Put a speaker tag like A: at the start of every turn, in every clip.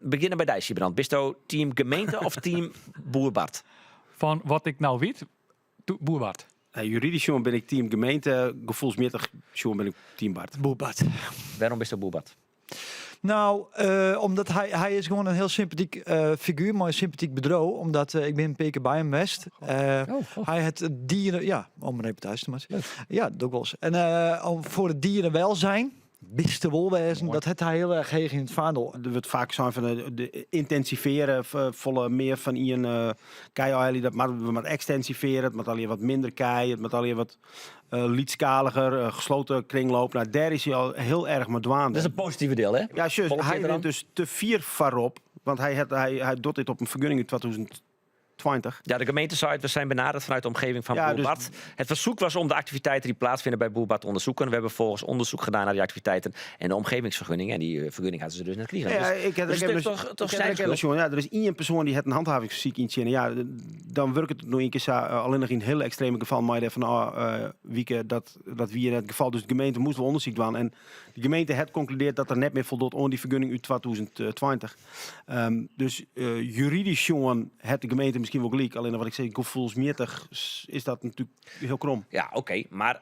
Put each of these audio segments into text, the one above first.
A: Begjinne by dy, Sybrand. Bisto team gemeente of team Boer Bart?
B: Fan wat ik no wit, Boer Bart.
C: Juridysk sjoen bin ik team gemeente, gefoelsmjittich sjoen bin ik team Bart.
D: Boer Bart.
A: Wêrom bisto Boer Bart?
D: Nou, omdat hy is gewoan in hiel sympatyk figuer mei in sympatyk bedriuw. Omdat ik bin in pear kear by him west. Hy hat dieren, ja, om in reportaazje te meitsjen. Ja, doch ik wolris. En om foar it dierenwelzijn, bistewolwêzen, dat hat hy hiel erch heech yn it fandel.
C: Der wurdt faak sein fan de yntinsivearje folle mear fan ien kij, dat moat, we moatte ekstensivearje, it moat allegear wat minder kij, it moat allegear wat lytsskaliger, gesloten kringloop. Nou, dêr is hy al hiel erch mei dwaande.
A: Dat is in positive deel, hè?
C: Ja, sjoch, hy rint dus te fier foarop, want hy docht dit op in fergunning út 2020.
A: Ja, de gemeente seit, we zijn benaderd vanuit de omgeving van Boer Bart. Het verzoek was om de activiteiten die plaatsvinden bij Boer Bart te onderzoeken. We hebben vervolgens onderzoek gedaan naar die activiteiten en de omgevingsvergunning. En die vergunning hadden ze dus net krigen.
C: Ja,
A: Dus,
C: ik heb
A: dus
C: ik
A: het
C: heb
A: is
C: dus
A: toch
C: ik heb
A: zijn
C: er
A: schuld?
C: Ja, der is ien persoan dy't hat in hanthavingsfersyk yntsjinne. Ja, dan wurket it no ien kear sa, allinnich yn hiele ekstreme gefallen mei dêr fan ôf wike. Dat wie net it gefal. Dus de gemeente moast wol ûndersyk dwaan. En de gemeente hat konkludearre dat er net mear foldocht oan dy fergunning út 2020. Dus juridysk sjoen hat de gemeente miskien wol gelyk. Allinnich wat ik sis, gefoelsmjittich is dat natuerlik hiel krom.
A: Ja, oké, mar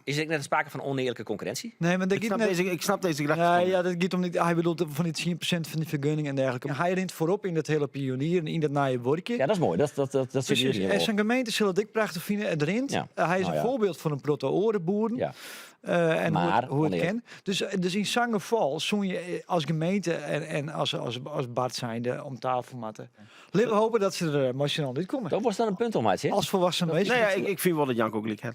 A: is der ek net sprake fan ûnearlike konkurrinsje?
D: Nee, mar dat
C: Ik
D: giet
C: snap
D: net.
C: deze, ik snap deze gedachte.
D: Nee, ja, dat giet om niet. Hy bedoelt fan dy 10% fan dy fergunning en dergelike. Hy rint foarop yn dat hiele pionieren, yn dat nije wurkje.
A: Ja, dat is moai. Dat sit hjir
D: En sa'n gemeente sil it ek prachtich fine. It rint. Hy is in foarbyld foar in protte oare boeren. En hoe it kin. Dus yn sa'n gefal soene je as gemeente en as Bart zijnde om tafel moatte. Litte we hoopje dat se der mei syn allen útkomme.
A: Dat was dan in punt om, hè?
D: As folwoeksen minsken.
C: Nee, ja, ik fyn wol dat Janko gelyk hat.